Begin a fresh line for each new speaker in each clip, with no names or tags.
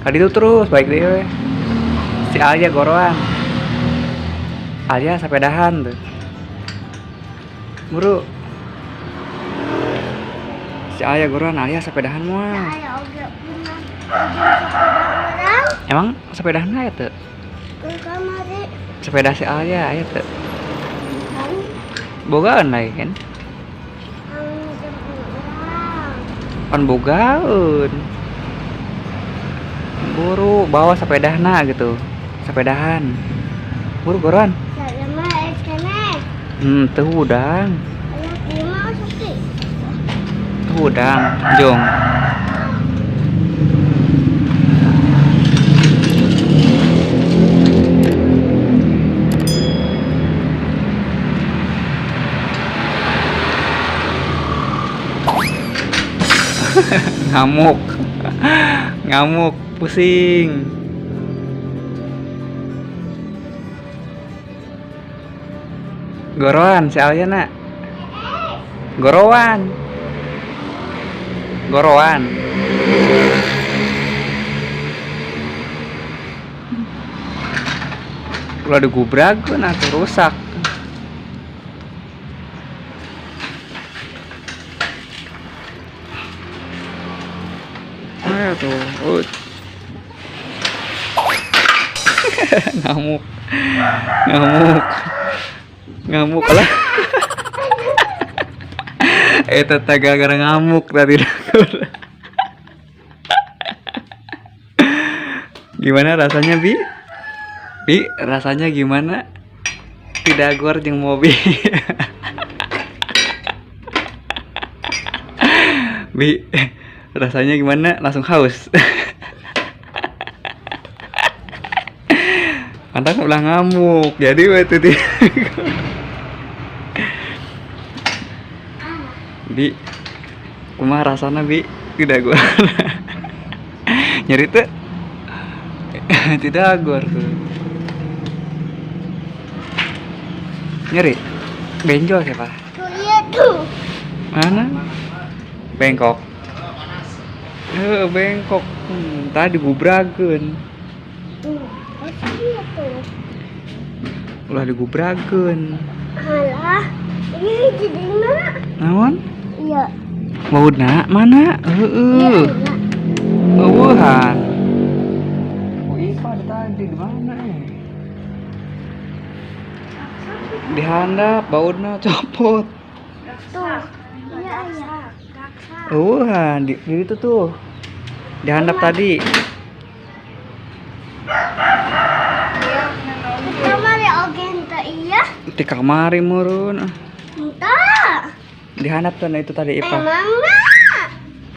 Tadi itu terus baik deh we. Si Alia goroan. Alia sepedahan tuh. Buru. Si Alia goroan, Alia sepedahan moal.
Aya oge punya sepeda orang.
Emang sepedahan aya teu?
Ke kamari.
Sepeda si Alia aya teu?
Kan
Bogaan lagi kan?
anu urang.
Pan bogaeun. Buru bawa sepedahna gitu. Sepedahan. Buru goroan.
Saya mah es keneh.
Teu hudang.
Aya kumaha sok.
Teu hudang, jong. Ngamuk. Ngamuk, pusing. Goroan si Alia nak. Goroan. Goroan. Ulah digubragkeun atuh rusak. Ayo tuh. Ngamuk. Ngamuk. Ngamuk lah. Eta teh gara-gara ngamuk tadi. Gimana rasanya, Bi? Bi, rasanya gimana? Tidak gor jeung mobil. Bi, rasanya gimana? Langsung haus. Pantas ulah ngamuk. Jadi we teh di. Bi, kumaha rasana, Bi? Tidak gor. Nyeri teu? Tidak gor tuh. Nyeri? Benjol siapa?
Tuh iya tuh.
Mana? Bengkok. Bengkok. Tadi gubrakeun.
Tuh, iya tuh.
Ulah digubrakeun.
Alah, ini jadi mana?
Naon?
Iya.
Baudna mana? Heeh.
Iya.
Eueuhan. Oh, Ipa tadi di mana eh? Dihandap baudna copot.
Tuh. Iya, iya.
Eueuhan di itu tuh. Dihandap tadi.
Kamari oge henteu iya.
Di kamari meureun.
Henteu.
Dihandap tuh nah itu tadi Ipa.
Emangna?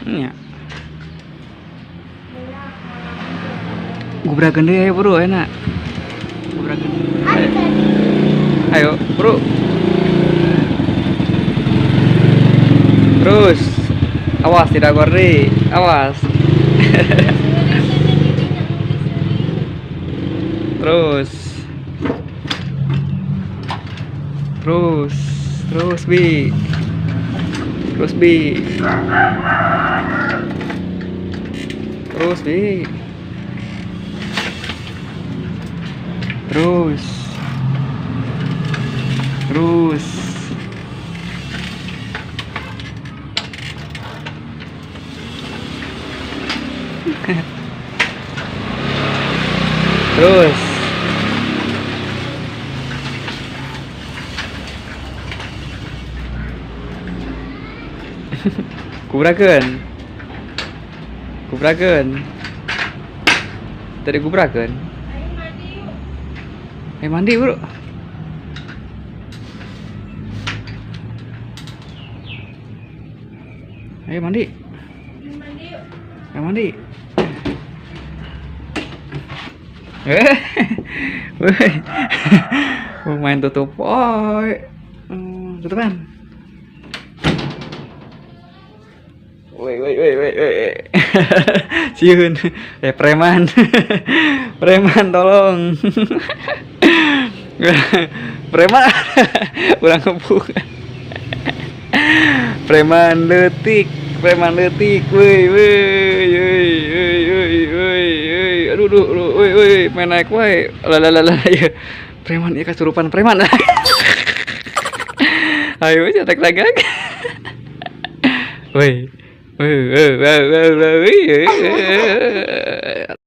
Nya. Gubrakeun deui ayo bro, enak. Gubrakeun. Ayo. Ayo, bro. Terus. Awas tidak gordi. Awas. Terus. Terus, terus Bi. Terus Bi. Terus Bi. Terus. Terus. Terus. Gubrakeun. Gubrakeun. Tadi gubrakeun. Ayo mandi, bro. Ayo mandi. Ayo mandi. Woi. Main tutup. Oi. Tutupan. Woi, woi, woi, woi, woi. Siun. Preman. Preman tolong. Preman. Urang ngebuk. Preman leutik, preman leutik. Woi, woi, woi, woi, woi, woi, woi. Duh, duh, duh, woi, woi, main naik wae. Lah, lah, lah, lah, ya. Preman ieu kasurupan preman. Ayo cetek tagak. Woi. Woi, woi, woi, woi, woi.